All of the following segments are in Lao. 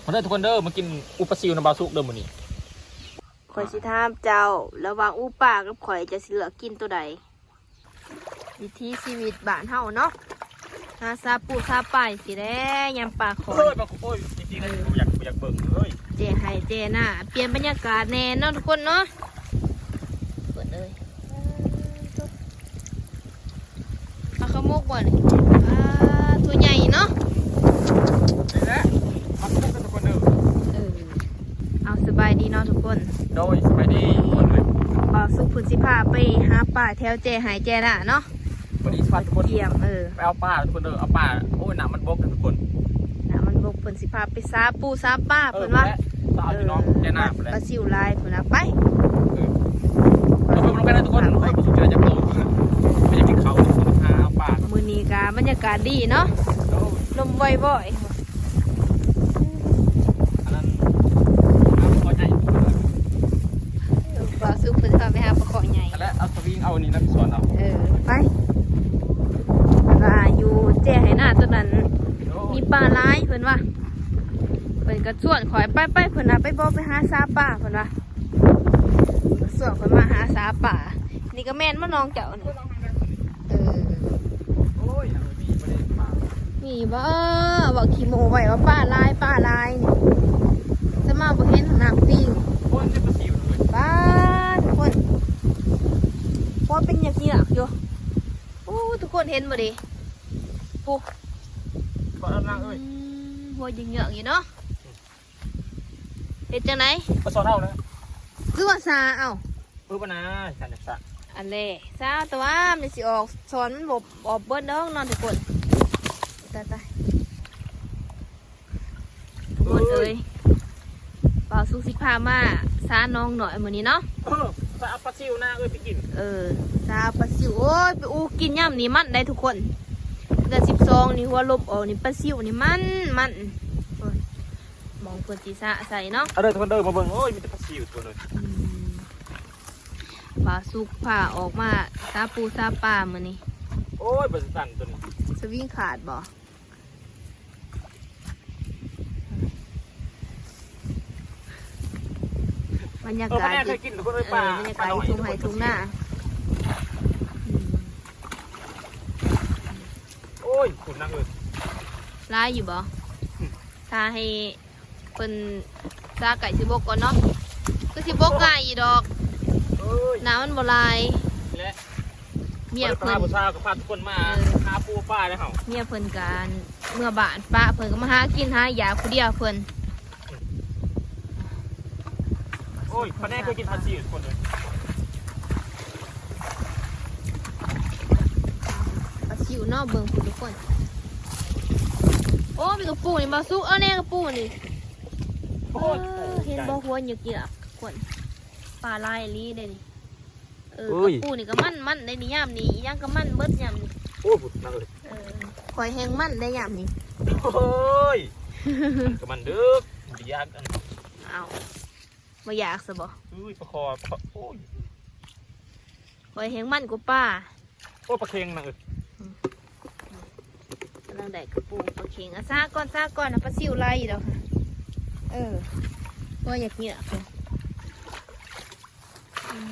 ມາເດີທຸກຄົນເດີ ມາກິນອູປາຊິວນຳບ່າວສຸກເດີມື້ນີ້. ຂ້ອຍຊິຖາມເຈົ້າ ລະຫວ່າງອູປາກັບຂ້ອຍ ເຈົ້າຊິເລືອກກິນໂຕໃດ? ວິຖີຊີວິດບ້ານເຮົາເນາະ ຫາຊາປູຊາປາຊິແຫຼະ ຍາມປາຂອນ. ໂອ້ຍ ໂອ້ຍ ຈິງໆ ບໍ່ຢາກ ບໍ່ຢາກເບິ່ງເລີຍ ແຈ້ໄຮ່ແຈ້ນາ ປ່ຽນບັນຍາກາດແດ່ເນາະທຸກຄົນເນາະ. ເພິ່ນເອີຍ ປາຂະມົກບໍ່ນີ້? ປາ ໂຕໃຫຍ່ເນາະ. ນີ້ແຫຼະ ມາທຸກຄົນເດີ ເອີ ເອົາ ສະບາຍດີເນາະທຸກຄົນ. ໂດຍ ສະບາຍດີທຸກຄົນເດີ. ບ່າວສຸກເພິ່ນຊິພາໄປຫາປາແຖວແຈໄຮ່ແຈນາເນາະ. ພໍດີພາທຸກຄົນ ກຽມ ເອີ ໄປເອົາປາທຸກຄົນເດີ ເອົາປາ. ໂອ້ຍ ນ້ຳມັນບົກເດີທຸກຄົນ ນ້ຳມັນບົກ. ເພິ່ນຊິພາໄປຊາປູຊາປາ ເອີ ເພິ່ນວ່າ ເອີ ແຈນາ ເອີ ປາຊິວຫຼາຍເພິ່ນວ່າ ໄປ. ເອີ ເອົາໄປນຳກັນເດີທຸກຄົນ. ໂອ້ຍ ບໍ່ສົນໃຈຈັກໂຕ ໄປກິນເຂົ້າ ຫາເອົາປາ. ມື້ນີ້ກະບັນຍາກາດດີເນາະ ລົມວອຍໆ. ອັນນັ້ນ ປາຄອໃຫຍ່ ເອີ ບ່າວສຸກເພິ່ນພາໄປຫາປາຄອໃຫຍ່ ແລະ ເອົາສະວິງ ເອົານີ້ນຳສອນເອົາ. ເອີ ໄປ ເພິ່ນວ່າຢູ່ແຈໄຮ່ນາໂຕນັ້ນ ໂອ້ຍ ມີປາຫຼາຍເພິ່ນວ່າ. ເພິ່ນກະຊວນຂ້ອຍໄປ ໄປ ເພິ່ນວ່າ ໄປບໍ່ ໄປຫາຊາປາ ເພິ່ນວ່າ ຊວນຂ້ອຍມາຫາຊາປາ. ນີ້ກະແມ່ນບໍ່ນ້ອງເຈົ້ານີ້? ເອີ ໂອ້ຍ ມີບໍ່? ເວົ້າຂີ້ໂມ້ໄວ້ວ່າປາຫຼາຍ ປາຫຼາຍນີ້ ສະມາບໍ່ເຫັນນ້ຳປິງ. ໂອ້ຍ ເປັນປາຊິວເລີຍ ປາ ທຸກຄົນ ພໍເປັນຫຍັກໆຢູ່. ໂອ້ ທຸກຄົນເຫັນບໍ່ເດ? ໂອ້ ປານາງເອີຍ ອືມ ຫົວເຫຍື້ອງໆຢູ່ເນາະ. ເຮັດຈັ່ງໃດ? ປາຊອນເອົານະ ຄືວ່າຊາເອົາ. ເອີ ປານາ ຊາ ຊາ ອັນແລ ຊາ ແຕ່ວ່າມັນຊິອອກ ຊອນມັນບໍ່ອອກເບິດດອກເນາະທຸກຄົນ. ຕາຍໆ ທຸກຄົນເອີຍ ເອີຍ ບ່າວສຸກຊິພາມາຊາໜອງນ້ອຍມື້ນີ້ເນາະ. ເອີ ຊາປາຊິວນາເອີຍ ໄປກິນ ເອີ ຊາປາຊິວ. ໂອ້ຍ ໄປອູກິນຍາມນີ້ມັນໄດ໋ທຸກຄົນ. ເດືອນສິບສອງນີ້ ຫົວລົມອອກນີ້ ປາຊິວນີ້ມັນ ມັນ ໂອ້ຍ ໝ່ອງເພິ່ນຊິຊະໃສ່ເນາະ. ເອົາເດີທຸກຄົນເດີ ມາເບິ່ງ ໂອ້ຍ ມີແຕ່ປາຊິວທຸກຄົນເອີຍ. ອືມ ບ່າວສຸກພາອອກມາຊາປູຊາປາມື້ນີ້. ໂອ້ຍ ປາຊິຕັນໂຕນີ້ ສະວິງຂາດບໍ່? ບັນຍາກາດ ເອີ ເອີ ບັນຍາກາດຢູ່ທົ່ງໄຮ່ທົ່ງນາ. ອືມ ໂອ້ຍ ຄຸນນາເອີຍ ຫຼາຍຢູ່ບໍ່? ອືມ ຖ້າໃຫ້ ເພິ່ນຊາໄກ່ຊິບົກກ່ອນເນາະ ຄືຊິບົກງ່າຍອີ່ດອກ. ໂອ້ຍ ນ້ຳມັນບໍ່ຫຼາຍ ແລະ ເມຍເພິ່ນ ພາຜູ້ສາວກໍພາທຸກຄົນມາ ເອີ ຫາປູປາເດ້ເຮົາ. ເມຍເພິ່ນກະເມືອບ້ານ ປະເພິ່ນກໍມາຫາກິນຫາຢາກຜູ້ດຽວເພິ່ນ. ໂອ້ຍ ປາແນກເຄີຍກິນປາຊິວທຸກຄົນເອີຍ. ປາຊິວເນາະ ເບິ່ງພຸ້ນທຸກຄົນ. ໂອ້ ມີກະປູນີ້ ບ່າວສຸກ ເອົາແນ່ກະປູນີ້. ໂອ້ຍ ເອີ ເຫັນບໍ່ ຫົວເຫຍື້ອງໆ ທຸກຄົນ ປາຫຼາຍອີ່ຫຼີເດ້ນີ້. ເອີ ເອີຍ ກະປູນີ້ກະມັນ ມັນໄດ໋ນີ້ ຍາມນີ້ ອີ່ຫຍັງກະມັນເບິດຍາມນີ້. ໂອ້ຍ ພຸ້ນນາເອີຍ ເອີ ຂ້ອຍແຮງມັນໄດ໋ຍາມນີ້. ໂອ້ຍ ມັນກະມັນເດີ ບໍ່ຢາກ ເອົ້າ ບໍ່ຢາກຊະບໍ່? ເອີຍ ປາຄໍ່ ປາຄໍ່ ໂອ້ຍ ຂ້ອຍແຮງມັນກວ່າປາ. ໂອ້ຍ ປາເຄັງນາເອີຍ. ອືມ ກຳລັງໄດ້ກະປູປາເຄັງ. ອາ ຊາກ່ອນ ຊາກ່ອນ ປາຊິວໄລ່ດອກ. ເອີ ບໍ່ຢາກເຫຍື້ອ. ອືມ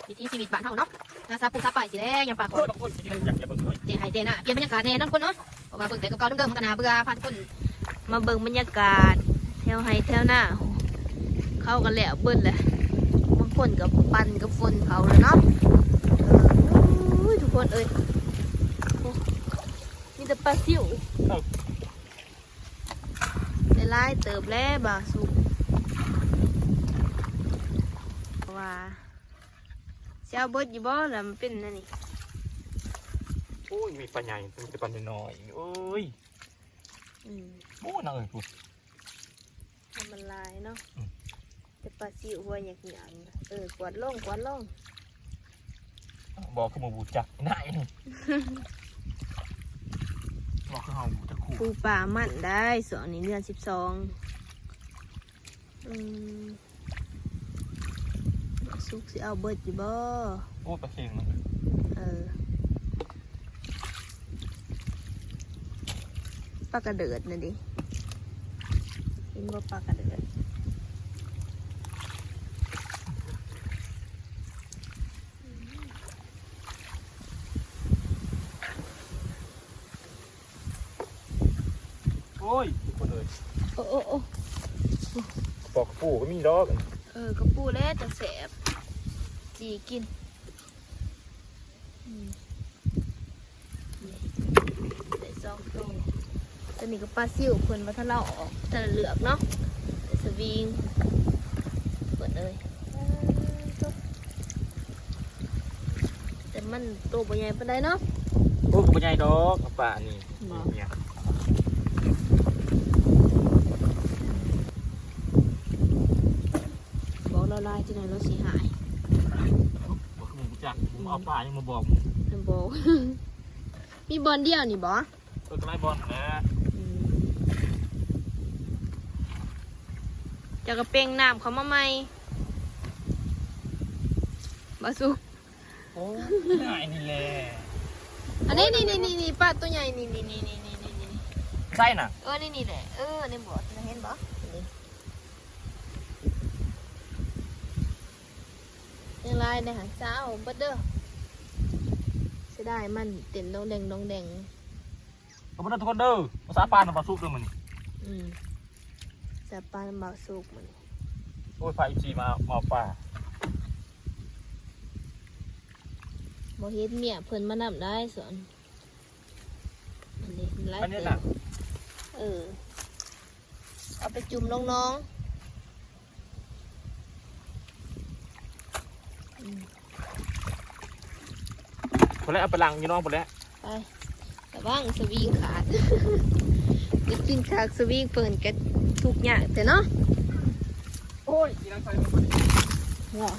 ວິຖີຊີວິດບ້ານເຮົາເນາະ ຫາຊາປູຊາປາຊິແຫຼະ ຍາມປາກອນ. ໂອ້ຍ ບາງຄົນຊິກິນ ຢາກ ຢາກເບິ່ງເລີຍ ແຈໄຮ່ແຈນາ ປ່ຽນບັນຍາກາດແດ່ເນາະທຸກຄົນເນາະ. ເພາະວ່າເບິ່ງແຕ່ເກົ່າໆເດີມໆ ມັນກະໜ້າເບື່ອ. ພາທຸກຄົນມາເບິ່ງບັນຍາກາດແຖວໄຮ່ແຖວນາ ເຂົາກະແລ້ວເບິດແຫຼະ ບາງຄົນກະປັ່ນກະຝົນເຂົາແລ້ວເນາະ. ເອີ ໂອ້ຍ ທຸກຄົນເອີຍ ໂອ້ ມີແຕ່ປາຊິວ. ເອີ ໄດ້ຫຼາຍເຕີບແລ້ວບ່າວສຸກ ເພາະວ່າ ຊິເອົາເບິດຢູ່ບໍ່ລະ ມັນເປັນແນວນີ້. ໂອ້ຍ ມີປາໃຫຍ່ ມີແຕ່ປານ້ອຍໆ. ໂອ້ຍ ອືມ ໂອ້ ນາເອີຍ ພຸ້ນ ມັນຫຼາຍເນາະ. ອືມ ແຕ່ປາຊິວຫົວຫຍັກຫຍັງ. ເອີ ກວາດລົງ ກວາດລົງ. ບໍ່ ຄືບໍ່ຮູ້ຈັກນາຍນີ້ ບໍ່ ຄືເຮົາຮູ້ຈັກຄູ່. ປູປາມັນໄດ໋ ຊ່ວງນີ້ເດືອນສິບສອງ. ອືມ ສຸກຊິເອົາເບິດຢູ່ບໍ່? ໂອ້ ປາເຄັງນະ. ເອີ ປາກະເດີດນະເດ. ກິນບໍ່ ປາກະເດີດ. ໂອ້ຍ ທຸກຄົນເອີຍ ໂອ້ ໂອ້ ໂອ້ ປອກກະປູກໍມີດອກ. ເອີ ກະປູແຫຼະຈັ່ງແຊບ ຈີ່ກິນ. ອືມ ນີ້ ໄດ້ສອງໂຕ. ໂຕນີ້ກໍປາຊິວ ເພິ່ນວ່າຖ້າເຮົາເອົາອອກ ຖ້າເລືອກເນາະ ໄດ້ສະວິງ ເພິ່ນເອີຍ. ແຕ່ມັນໂຕບໍ່ໃຫຍ່ປານໃດເນາະ. ໂອ້ ກໍບໍ່ໃຫຍ່ດອກ ປານີ້. ບໍ່ ບອກລາວຫຼາຍຈັ່ງໃດລາວຊິຮ້າຍ. ບໍ່ຮູ້ຈັກ ບໍ່ເອົາປາຍັງມາບອກ. ບໍ່ ມີບ່ອນດຽວນີ້ບໍ່? ເອີ ກໍຫຼາຍບ່ອນແຫຼະ. ອືມ ເຈົ້າກໍເປັ່ງນ້ຳເຂົ້າມາໃໝ່ ບ່າວສຸກ. ໂອ້ ງ່າຍນີ້ແຫຼະ. ອັນນີ້ ນີ້ ນີ້ ນີ້ ນີ້ ປາໂຕໃຫຍ່ ນີ້ ນີ້ ນີ້ ໃສ່ນະ. ເອີ ນີ້ ນີ້ແຫຼະ. ເອີ ນີ້ບໍ່ ເຫັນບໍ່ ນີ້ ຍັງຫຼາຍເດ້ຫັ້ນ. ຊາວເບິດເດີ ເສຍດາຍມັນເຕັ້ນດອງແດງດອງແດງ. ເອົາເບິດເດີທຸກຄົນເດີ ມາສາປານຳບ່າວສຸກເດີມື້ນີ້. ອືມ ສາປານຳບ່າວສຸກມື້ນີ້. ໂອ້ຍ ພາເອັຟຊີມາ ມາເອົາປາ ບໍ່ເຫັນເມຍເພິ່ນມານຳໄດ້ສອນ. ອັນນີ້ຫຼາຍ ອັນນີ້ ເຕີບນະ. ເອີ ເອົາໄປຈຸ່ມລົງໜອງ. ອືມ ພຸ້ນແຫຼະ ເອົາໄປລ້າງຢູ່ໜອງພຸ້ນແຫຼະ. ໄປ ລະວັງສະວິງຂາດ. ໄດ້ກິນຄັກສະວິງເພິ່ນກໍທຸກຍາກແທ້ເນາະ. ໂອ້ຍ ອີນາງໃສ່ບໍ່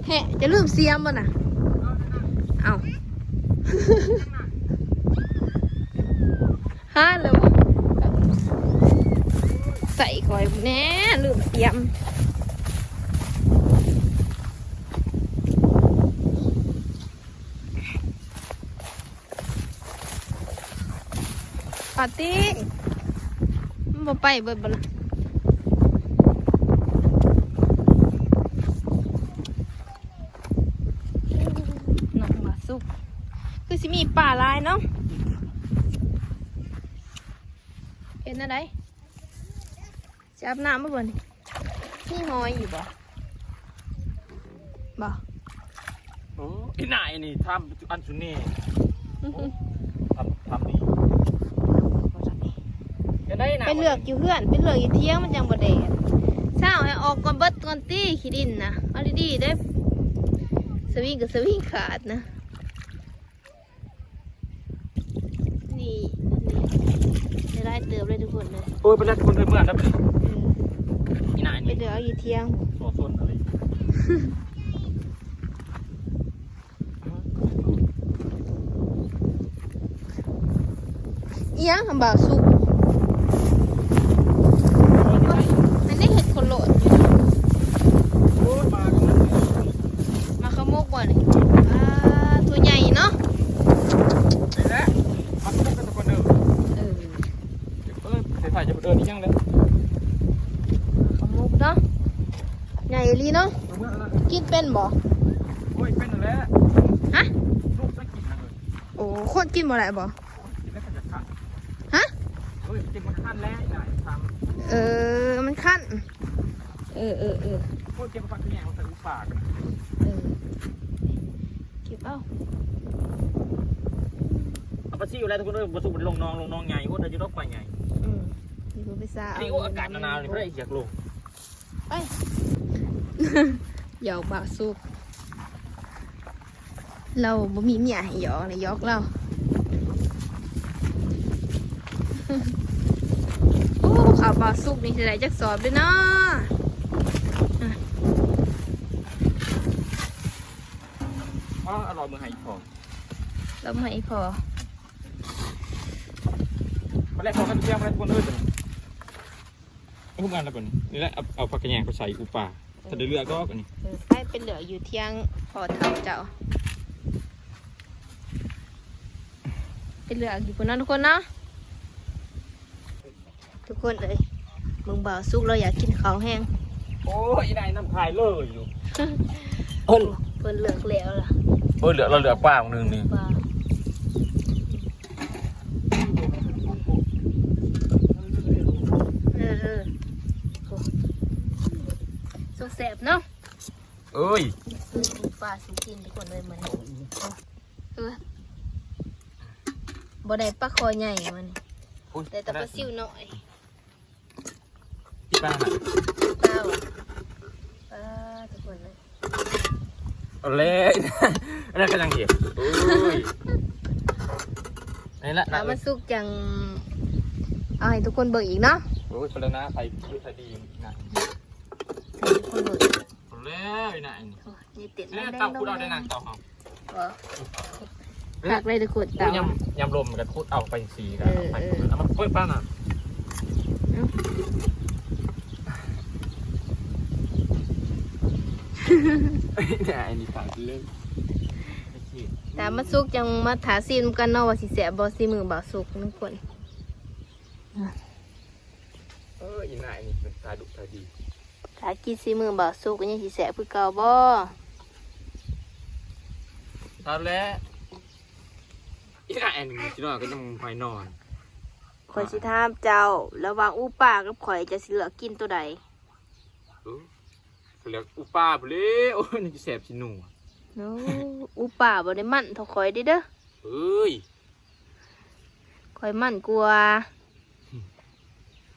ແຮະ ຈະລືມສຽມບໍ່ນະ? ເອົ້າ ຫາແລ້ວ ໃສ່ຂ້ອຍແດ່ ລືມສຽມ. ປາຕິ ມັນບໍ່ໄປເບິດບໍ່ລະ? ນ້ອງບາສຸກ ຄືຊິມີປາຫຼາຍເນາະ. ເຮັດແນວໃດ? ຊິອາບນ້ຳບໍ່ບັດນີ້? ມີຫອຍຢູ່ບໍ່? ບໍ່. ໂອ້ ອີນາຍນີ້ທຳອັນຊຸນີ້ ໂອ້ ທຳ ທຳດີ. ໄປເລືອກຢູ່ເຮືອນ ໄປເລືອກຢູ່ຖຽງ ມັນຈັ່ງບໍ່ແດດ. ເຊົ້າໃຫ້ອອກກ່ອນເບິດກ່ອນຕິ ຂີ້ດິນນະ ເອົາດີໆເດ້. ສະວິງກໍສະວິງຂາດນະ. ນີ້ ນີ້ ໄດ້ຫຼາຍເຕີບເລີຍທຸກຄົນເລີຍ. ໂອ້ຍ ໄປແລ້ວທຸກຄົນເລີຍ ເມືອແລ້ວບັດນີ້. ເອີ ອີນາຍນີ້ ໄປເດີເອົາຢູ່ຖຽງ ສໍ້ຊົນອະໄລ. ອີຫຍັງຫັ້ນ ບ່າວສຸກ? ອັນນີ້ເຮັດໂຄໂລດ. ໂອ້ຍ ມາກັນ ມາເຂົ້າໝົກບໍ່ນີ້? ອ່າ ຕົວໃຫຍ່ເນາະ. ນີ້ແຫຼະ ມາເຂົ້າໝົກກັນທຸກຄົນເດີ. ເອີ ເອີ ໃສ່ໄຟຈະບໍ່ເດີນອີຫຍັງເລີຍ. ມາເຂົ້າໝົກເນາະ ໃຫຍ່ອີ່ຫຼີເນາະ. ກິນເປັນບໍ່? ໂອ້ຍ ເປັນຫັ້ນແຫຼະ. ຮະ? ລູກໄດ້ກິນນະເອີຍ. ໂອ້ ຄົນກິນບໍ່ໄດ້ບໍ່? ໂອ້ຍ ກິນແລ້ວກໍຈະຄັນ. ຮະ? ໂອ້ຍ ກິນມັນຄັນແຫຼະ ອີນາຍທຳ. ເອີ ມັນຄັນ. ເອີ ເອີ ເອີ ໂອ້ຍ ເກັບຜັກຂະແຍງມາໃສ່ອຸປາກະ. ເອີ ເກັບເອົາ ເອົາປາຊິວແລ້ວທຸກຄົນເອີຍ. ບໍ່ສຸກໄປລົງໜອງ ລົງໜອງໃຫຍ່ ໂອ້ຍ ໄດ້ຢູ່ດອກປາໃຫຍ່. ອືມ ນີ້ເພິ່ນໄປຊາ ນີ້ ໂອ້ຍ ອາກາດໜາວໆນີ້ ເພິ່ນໄດ້ຢາກລົງ. ໄປ ຢອກບ່າວສຸກ ລາວບໍ່ມີເມຍໃຫ້ຢອກ ລະຢອກລາວ. ໂອ້ ເຂົ້າບ່າວສຸກນີ້ຊິໄດ້ຈັກສອບເດ້ເນາະ. ອ່າ ເອົາ ເອົາລອຍມືໃຫ້ອີ່ພໍ່ ລອຍມືໃຫ້ອີ່ພໍ່. ມາແລະ ພໍກັນເຊຍມາແລະ ທຸກຄົນເອີຍ. ໂອ້ ງາມແລ້ວບັດນີ້. ນີ້ແຫຼະ ເອົາ ເອົາຜັກຂະແຍງໄປໃສ່ອຸປາ ເອີ ຖ້າໄດ້ເລືອກດອກອັນນີ້. ເອີ ໄປ ໄປເລືອກຢູ່ຖຽງພໍ່ເຖົ້າເຈົ້າ. ໄປເລືອກຢູ່ພຸ້ນເນາະທຸກຄົນເນາະ. ທຸກຄົນເອີຍ ເບິ່ງບ່າວສຸກລາວຢາກກິນເຂົ້າແຮງ. ໂອ້ຍ ອີນາຍນຳຂາຍເລີຍຢູ່ ເພິ່ນ ເພິ່ນເລືອກແລ້ວລະ. ໂອ້ຍ ເລືອກ ລາວເລືອກປາໜຶ່ງນີ້ ປາ ເອີ ເອີ ໂອ້ ສຸກແຊບເນາະ. ເອີຍ ປາສຸກຊີ້ນທຸກຄົນເອີຍ ມື້ນີ້ ເອີ ບໍ່ໄດ້ປາຄໍໃຫຍ່ມື້ນີ້ ໂອ້ຍ ໄດ້ແຕ່ປາຊິວນ້ອຍ. ປາ ປາ ປາ ທຸກຄົນເອີຍ ເອົາແລ້ວ ອັນນັ້ນກຳລັງເຮັດ ໂອ້ຍ ນີ້ລະ ຖ້າມັນສຸກຈັ່ງເອົາໃຫ້ທຸກຄົນເບິ່ງອີກເນາະ. ໂອ້ຍ ຄົນລະນາ ໃຜ ໃຜດີນະ ໃຫ້ທຸກຄົນເບິ່ງ ເອົາແລ້ວອີນາຍນີ້ ໂອ້ຍ ນີ້ເຕັ້ນ ແລ້ວເຕົາຂຸດເອົາໄດ້ນາງເຕົາເຮົາ ບໍ່ ຄັກເລີຍທຸກຄົນ ເຕົາ ຍາມ ຍາມລົມມັນກໍຂຸດເອົາໄປຈັ່ງຊີ້ ເອີ ເອົາໄປ ເອີ ເອົາມາເປີດປານະ ເອົາ ແໜ່ ອັນນີ້ຂາຍເລີຍ ຕາມມາສຸກຈັ່ງມາຖ້າຊີມກັນເນາະ ວ່າຊິແຊບບໍ່ ສີມືບ່າວສຸກທຸກຄົນ. ເອີ ອີນາຍນີ້ເປັນຕາດຸຕາດີ ຖ້າກິນສີມືບ່າວສຸກຍັງຊິແຊບຄືເກົ່າບໍ່? ເອົາແລ້ວ ອີນາຍນີ້ຊິນອນກໍຍັງບໍ່ໃຫ້ນອນ. ຂ້ອຍຊິຖາມເຈົ້າ ລະຫວ່າງອູປາກັບຂ້ອຍ ເຈົ້າຊິເລືອກກິນໂຕໃດ? ເອີ ຂ້ອຍເລືອກອູປາພຸ້ນແຫຼະ ໂອ້ຍ ນີ້ຊິແຊບຊິນົວ. ໂອ້ ອູປາບໍ່ໄດ້ມັນເທົ່າຂ້ອຍເດ້ເດີ. ເອີຍ ຂ້ອຍມັນກວ່າ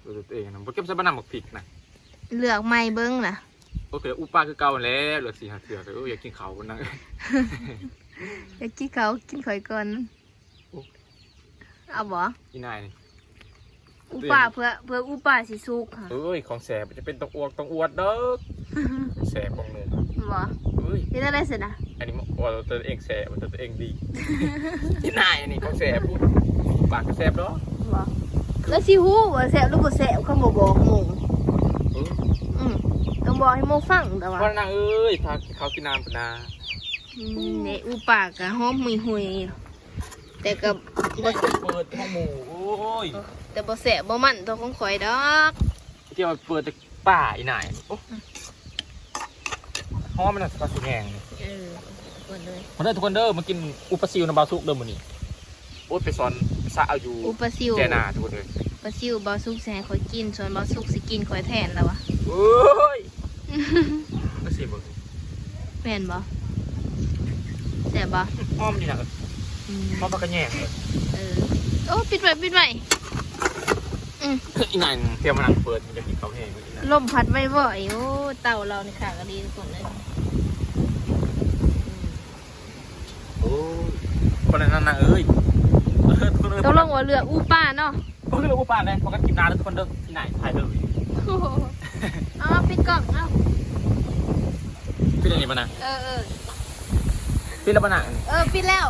ເອີ ຕົວເອງນະ ບໍ່ເກັບໃສ່ບັກນ້ຳບັກພິກນະ ເລືອກໃໝ່ເບິ່ງນະ. ໂອເຄ ອູປາຄືເກົ່າຫັ້ນແຫຼະ ເລືອກສີ່ຫ້າເທື່ອ ເອີ ຢາກກິນເຂົ້ານະ ຢາກກິນເຂົ້າ ກິນຂ້ອຍກ່ອນ. ໂອ້ ເອົາບໍ່? ອີນາຍນີ້ ອູປາ ເພື່ອ ເພື່ອອູປາຊິສຸກຫະ. ເອີຍ ຂອງແຊບຈະເປັນຕ້ອງອວກຕ້ອງອວດເດີ ແຊບຂອງໜູບໍ່? ເອີຍ ເຮັດແນວໃດຊັ້ນນະ? ອັນນີ້ວ່າຕົວເອງແຊບ ວ່າຕົວເອງດີ ອີນາຍນີ້ຂອງແຊບ ປາກກໍແຊບດອກບໍ່? ແລ້ວຊິຮູ້ວ່າແຊບຫຼືບໍ່ແຊບ ຄັນບໍ່ບອກໝູ່? ເອີ ອື ຕ້ອງບອກໃຫ້ໝູ່ຟັງ ແຕ່ວ່າ ພໍ່ນາງເອີຍ ພາເຂົາກິນນ້ຳພຸ້ນນາ. ອືມ ນີ້ອູປາກະຫອມຫຸຍໆ ແຕ່ກໍບໍ່ ເປີດຂອງໝູ່ ໂອ້ຍ ແຕ່ບໍ່ແຊບບໍ່ມັນເທົ່າຂອງຂ້ອຍດອກ. ທີ່ວ່າເປີດແຕ່ປາອີນາຍ ໂອ້ ຫອມມັນນະ ປາສີແດງນີ້. ເອີ ທຸກຄົນເອີຍ ມາເດີທຸກຄົນເດີ ມາກິນອຸປາຊິວນຳບ່າວສຸກເດີມື້ນີ້. ໂອ້ຍ ໄປສອນສະເອົາຢູ່ອຸປາຊິວແຈນາ ທຸກຄົນເອີຍ. ປາຊິວບ່າວສຸກຊິໃຫ້ຂ້ອຍກິນ ສ່ວນບ່າວສຸກຊິກິນຂ້ອຍແທນລະວະ. ໂອ້ຍ ມາຊິເບິ່ງ ແມ່ນບໍ່? ແຊບບໍ່? ຫອມດີນະ ອືມ ຫອມຜັກກະແຍງ. ເອີ ໂອ້ ປິດໄວ້ ປິດໄວ້. ອືມ ອີນາຍ ເພຍມານັ່ງເປີດ ມັນຈະກິນເຂົ້າແຮງອີນາຍ. ລົມພັດໄວໆ ໂອ້ ເຕົາລາວນີ້ຄັກອີ່ຫຼີທຸກຄົນເອີຍ. ໂອ້ຍ ຄົນນັ້ນນາງເອີຍ ເອີ ທຸກຄົນເອີຍ ຕົກລົງວ່າເລືອກອູປາເນາະ. ບໍ່ຄືເລືອກອູປາເລີຍ ເພາະກັນກິນນານເດີທຸກຄົນເດີ ອີນາຍຖ່າຍເດີ. ເອົາ ປິດກ້ອງ ເອົາ ປິດອັນນີ້ບໍ່ນະ? ເອີ ເອີ ປິດແລ້ວບໍ່ນະ? ເອີ ປິດແລ້ວ.